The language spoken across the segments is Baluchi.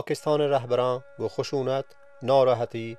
پاکستان ءِ رھبراں گوں خشونت، ناراھتی،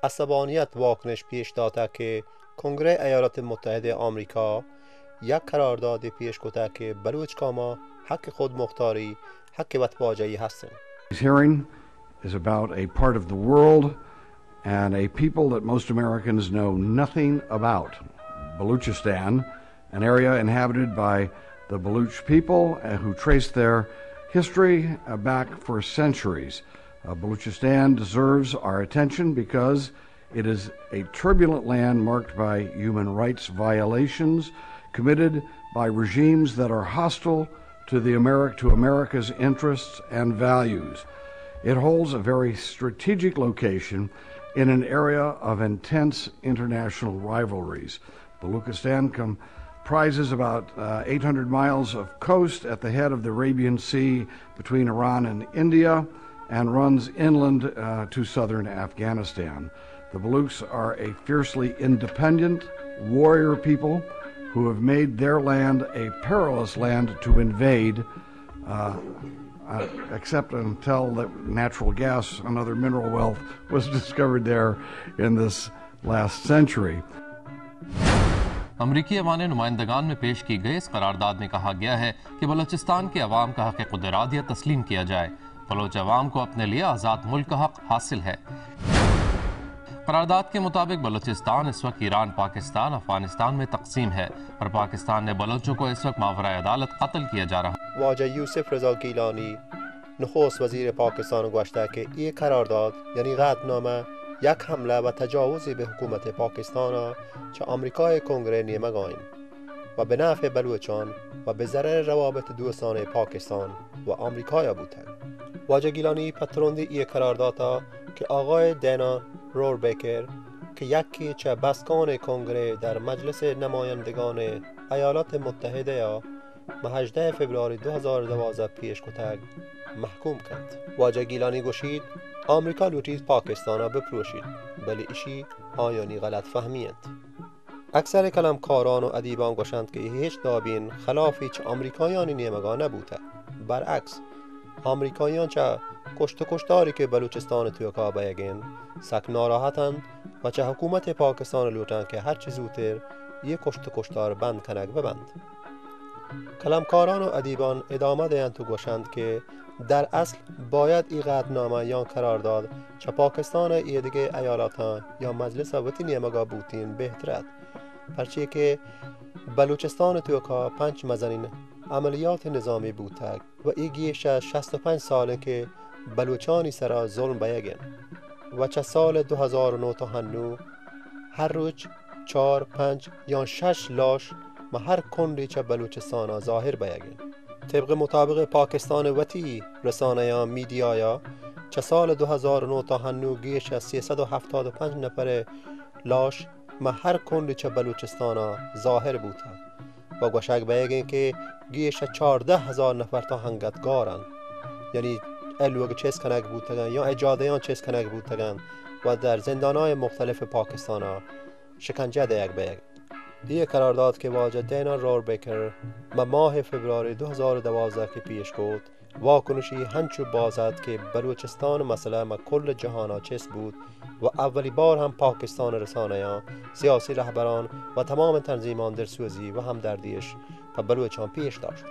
عصبانیت واکنش پیش داتگ کہ کنگرہ ایالات متحدہ آمریکا یک قراردادے پیش کتگ کہ بلوچ قوم ءَ حق خودمختاری، حق وتپاجائی ھست اِنت۔ This hearing is about a part of the world and a people that most Americans know nothing about, Baluchistan, an area inhabited by the Baluch people, uh, who trace their history, uh, back for centuries. Uh, Baluchistan deserves our attention because it is a turbulent land marked by human rights violations committed by regimes that are hostile to the Ameri-, to America's interests and values. It holds a very strategic location in an area of intense international rivalries. Baluchistan comprises about, uh, eight hundred miles of coast at the head of the Arabian Sea between Iran and India and runs inland, uh, to southern Afghanistan. The Baluchs are a fiercely independent warrior people who have made their land a perilous land to invade, uh, uh, except until the natural gas and other mineral wealth was discovered there in this last century. امریکی ایوان نمائندگان میں پیش کی گئی اس قرارداد میں کہا گیا ہے کہ بلوچستان کے عوام کا حق خود ارادیت تسلیم کیا جائے، بلوچ عوام کو اپنے لیے آزاد ملک کا حق حاصل ہے۔ قرارداد کے مطابق بلوچستان اس وقت ایران، پاکستان، افغانستان میں تقسیم ہے اور پاکستان نے بلوچوں کو اس وقت ماورائے عدالت قتل کیا جا رہا ہے۔ واجہ یوسف رضا گیلانی نخست وزیر پاکستان گوشتگ کہ اے قرارداد یعنی عہدنامہ یک حملہ و تجاوزے بہ حکومت پاکستان ءَ چہ آمریکای کنگرہ نیمگا اِنت و بہ نفع بلوچان و بہ ضرر روابط دوستانہ پاکستان و آمریکایا بوتگ۔ واجہ گیلانی پہ ترندی اے قرار دات کہ آقای دینا روربیکر کہ یکے چہ باسکان کنگرہ در مجلس نمایندگان ایالات متحدہ ءَ ماہ ہژدہ فبروری دو ہزار و دوازدہ پیش کتگ، محکوم کنت۔ واجہ گیلانی گوشیت، آمریکا لوٹیت پاکستان ءَ بپروشیت، بلے اشی آیانی غلط فہمی انت۔ اکثر کلمکاران و ادیبان گوشنت کہ ہچ دابین خلافی چہ آمریکایانی نیمگا نبوتہ۔ برعکس، آمریکایان چہ کشت و کشتاری کہ بلوچستان توکا بیگین سک ناراحت انت و چہ حکومت پاکستان لوٹنت کہ ہرچی زوتر یہ کشت و کشتار بند کنگ ببنت۔ کلمکاران و ادیبان ادامہ دینت و گوشنت کہ در اصل باید ای عہدنامہ یا قرارداد چہ پاکستان ءَ ایدگہ ایالاتاں یا مجلس ءَ وتی نیمگا بوتین بہتر ات، پرچے کہ بلوچستان توکا پنچ مزنین عملیات نظامی بوتگ و ای گیش از شست و پنچ سال کہ بلوچانی سرا ظلم بیگین و چہ سال دو ہزار و نو تا ہنو ہر روچ چار، پنچ یا شش لاش مہ ہر کنڈے چہ بلوچستانا ظاہر بیگین۔ طبق مطابق پاکستان وتی رسانیاں، میڈیایا، چہ سال دو ہزار و نو تا ہنو گیش از سیصد و ہفتاد و پنچ نفر لاش مہ ہر کنڈے چہ بلوچستانا ظاہر بوتہ و گوشگ بیگین کہ گیش از چاردہ ہزار نفر تا ہنگت گار انت، یعنی اے لوگ چست کنگ بوتگن یا اے جادیان چست کنگ بوتگن و در زندانای مختلف پاکستانا شکنجہ دیگ بیگ۔ یہ قرارداد کہ واجہ دینا روربیکر مہ ماہ فبروری دو ہزار و دوازدہ کہ پیش کت، واکنشی ہنچو باز ات کہ بلوچستان مسئلہ مہ کل جہانا چست بوت و اولی بار ہم پاکستان رسانیاں، سیاسی رہبران و تمام تنظیمان دلسوزی و ہمدردیش پہ بلوچاں پیش داشت۔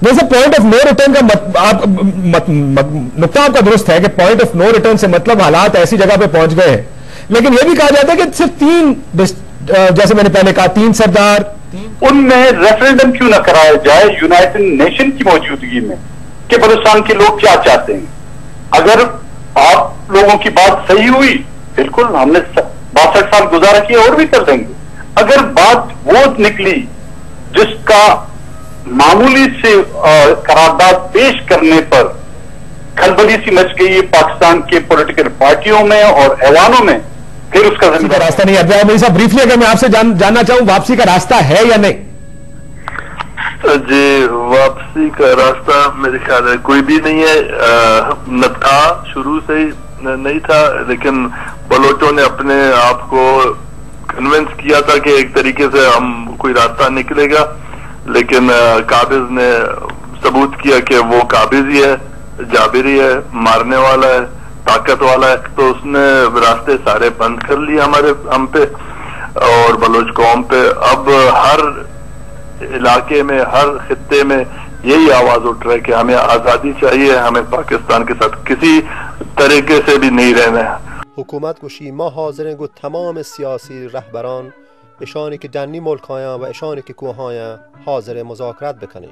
جیسے پوائنٹ آف نو ریٹرن کا مت-، آپ، مت-، مت-، نقطہ آپ کا درست ہے کہ پوائنٹ آف نو ریٹرن سے مطلب حالات ایسی جگہ پہ پہنچ گئے ہیں، لیکن یہ بھی کہا جاتا ہے کہ صرف تین ڈس-، آ، جیسے میں نے پہلے کہا، تین سردار، ان میں ریفرنڈم کیوں نہ کرایا جائے یونائیٹڈ نیشن کی موجودگی میں کہ بلوچستان کے لوگ کیا چاہتے ہیں۔ اگر آپ لوگوں کی بات صحیح ہوئی، بالکل، ہم نے س-، باسٹھ سال گزارا کیا، اور بھی کر دیں گے۔ اگر بات وہ نکلی جس کا معمولی سے، آ، قرارداد پیش کرنے پر کھلبلی سی مچ گئی ہے پاکستان کے پولیٹیکل پارٹیوں میں اور ایوانوں میں، پھر اس کا ذمہ دار راستہ نہیں ہے۔ اب میری صاحب، بریفلی اگر میں آپ سے جان-، جاننا چاہوں، واپسی کا راستہ ہے یا نہیں؟ جی، واپسی کا راستہ میرے خیال ہے کوئی بھی نہیں ہے۔ آ، نہ تھا، شروع سے ہی ن-، نہیں تھا، لیکن بلوچوں نے اپنے آپ کو کنونس کیا تھا کہ ایک طریقے سے ہم کوئی راستہ نکلے گا، لیکن، آ، قابض نے ثبوت کیا کہ وہ قابض ہی ہے۔ جابری ہے، مارنے والا ہے، طاقت والا ہے، تو اس نے راستے سارے بند کر لیے ہمارے، ہم پہ اور بلوچ قوم پہ۔ اب ہر علاقے میں، ہر خطے میں یہی آواز اٹھ رہا ہے کہ ہمیں آزادی چاہیے، ہمیں پاکستان کے ساتھ کسی طریقے سے بھی نہیں رہنا ہے۔ حکومت گوشی، ما حاضریں گوں تمام سیاسی رہبران، اشانی کہ ڈنی ملکایاں و اشانی کہ کوہایاں، حاضر مذاکرات بکنیں۔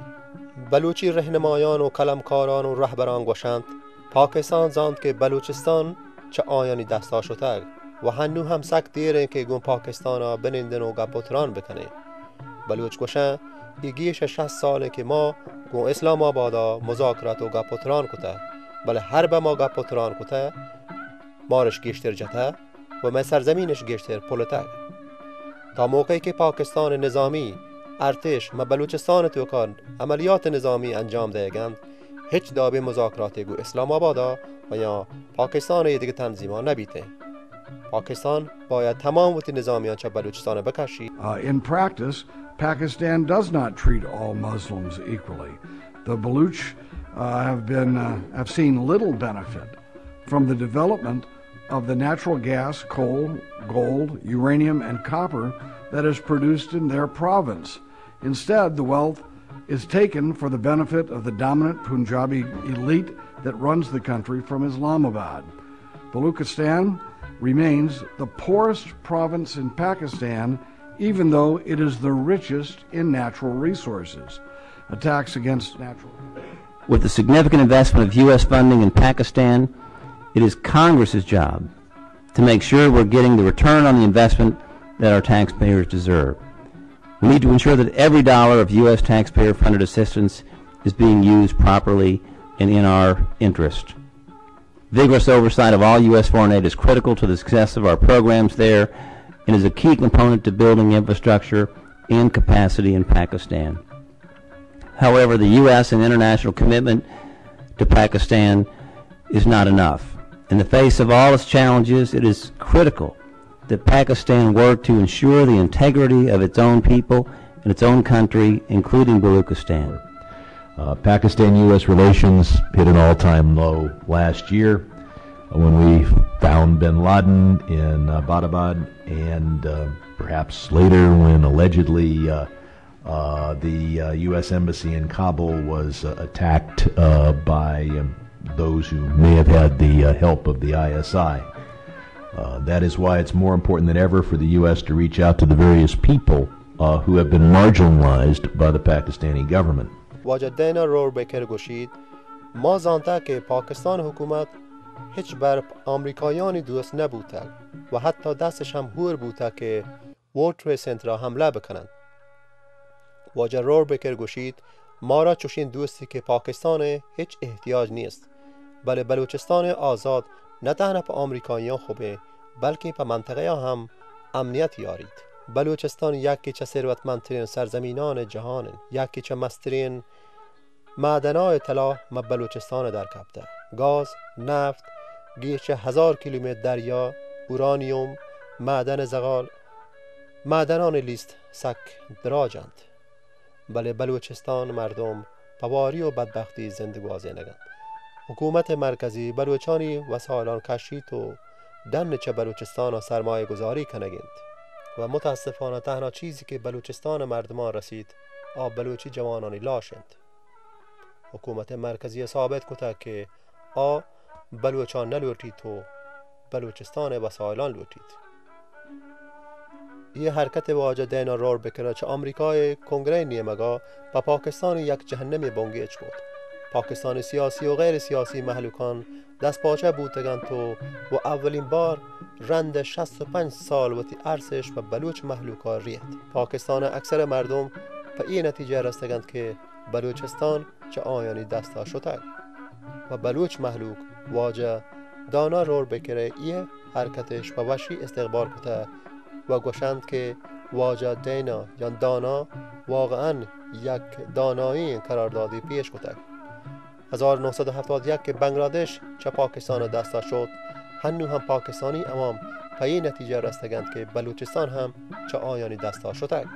بلوچی رہنمایان و قلمکاران و رہبران گوشنت، پاکستان زانت کہ بلوچستان چہ آیانی دستا شتگ و ہنو ہم سک دیر انت کہ گوں پاکستانا بنندن و گپ و تران بکنیں۔ بلوچ گوشاں، ای گیش شصت سال انت کہ ما گوں اسلام آبادا مذاکرات و گپ و تران کتہ، بلے ہر بہ ما گپ و تران کتہ، مارش گیشتر جتہ و مئے سرزمینش گیشتر پلتگ۔ تا موقعی کہ پاکستان نظامی ارتش مہ بلوچستان توکا عملیات نظامی انجام دئیگ انت، ہچ دابیں مذاکراتے گوں اسلام آبادا و یا پاکستان ء دگہ تنظیمان نہ بیتیں۔ پاکستان باید تمام وتی نظامیان چہ بلوچستان بکشی۔ Uh, in practice, Pakistan does not treat all Muslims equally. The Baluch, uh, have been, uh, have seen little benefit from the development of the natural gas, coal, gold, uranium, and copper that is produced in their province. Instead, the wealth is taken for the benefit of the dominant Punjabi elite that runs the country from Islamabad. Baluchistan remains the poorest province in Pakistan, even though it is the richest in natural resources. Attacks against natural With the significant investment of U S funding in Pakistan, it is Congress's job to make sure we're getting the return on the investment that our taxpayers deserve. We need to ensure that every dollar of U S taxpayer-funded assistance is being used properly and in our interest. Vigorous oversight of all U S foreign aid is critical to the success of our programs there and is a key component to building infrastructure and capacity in Pakistan. However, the U S and international commitment to Pakistan is not enough. In the face of all its challenges, it is critical that Pakistan work to ensure the integrity of its own people and its own country, including Baluchistan. Uh, Pakistan U S relations hit an all-time low last year when we found bin Laden in, uh, Abbottabad, and, uh, perhaps later when allegedly, uh, uh, the, uh, U S embassy in Kabul was, uh, attacked, uh, by, um, those who may have had the, uh, help of the I S I. Uh, that is why it's more important than ever for the U S to reach out to the various people, uh, who have been marginalized by the Pakistani government. واجہ ڈینا روربیکر گوشیت، ما زانتگ کہ پاکستان حکومت ہچبر پہ آمریکایانی دوست نہ بوتگ و حتی دستش ہم ہور بوتگ کہ ورلڈ ٹریڈ سنٹرا حملہ بکننت۔ واجہ روربیکر گوشیت، مارا چوشیں دوستی کہ پاکستان ء ہچ احتیاج نیست، بلے بلوچستان آزاد نہ تہنا پہ آمریکاییاں خوبیں، بلکیں پہ منطقہ ء ہم امنیت یاریت۔ بلوچستان یکے چہ ثروتمندترین سرزمینان جہان انت، یکے چہ مسترین معدنای طلا مہ بلوچستان در کپتہ۔ گاز، نفت، گیش چہ ہزار کیلومتر دریا، اورانیوم، معدن زغال، معدنانی لیست سک دراج انت۔ بلے بلوچستان مردم پہ واری و بدبختی زند گوازینگ انت۔ حکومت مرکزی بلوچانی وسایلان کشیت و ڈن چہ بلوچستان سرمایہ گذاری کنگ انت و متاسفانہ تہنا چیزی کہ بلوچستان مردمان رسیت، آ بلوچی جوانانی لاش انت۔ حکومت مرکزی ثابت کتگ کہ آ بلوچان نہ لوٹیت و بلوچستان وسایلان لوٹیت۔ یہ حرکت واجہ ڈینا روربیکر چہ آمریکای کنگرہ نیمگا پہ پاکستان یک جہنمی بنگیج کت۔ پاکستان سیاسی و غیر سیاسی مہلوکان دست پاچہ بوتگنت و، و اولین بار رند شصت و پنج سال وتی ارسش پہ بلوچ مہلوکا ریت۔ پاکستان اکثر مردم پہ اے نتیجہ رستگنت کہ بلوچستان چہ آیانی دستا شتگ و بلوچ مہلوک واجہ دانا روربیکر ء اے حرکتش پہ وشی استقبال کتہ و گوشنت کہ واجہ دینا یا دانا واقعاً یک دانائیں قراردادی پیش کتگ۔ ہزار نو سد و ہفتاد یک کہ بنگلادیش چہ پاکستان دستا شت، ہنو ہم پاکستانی عوام پہ اے نتیجہ رستگنت کہ بلوچستان ہم چہ آیانی دستا شتگ۔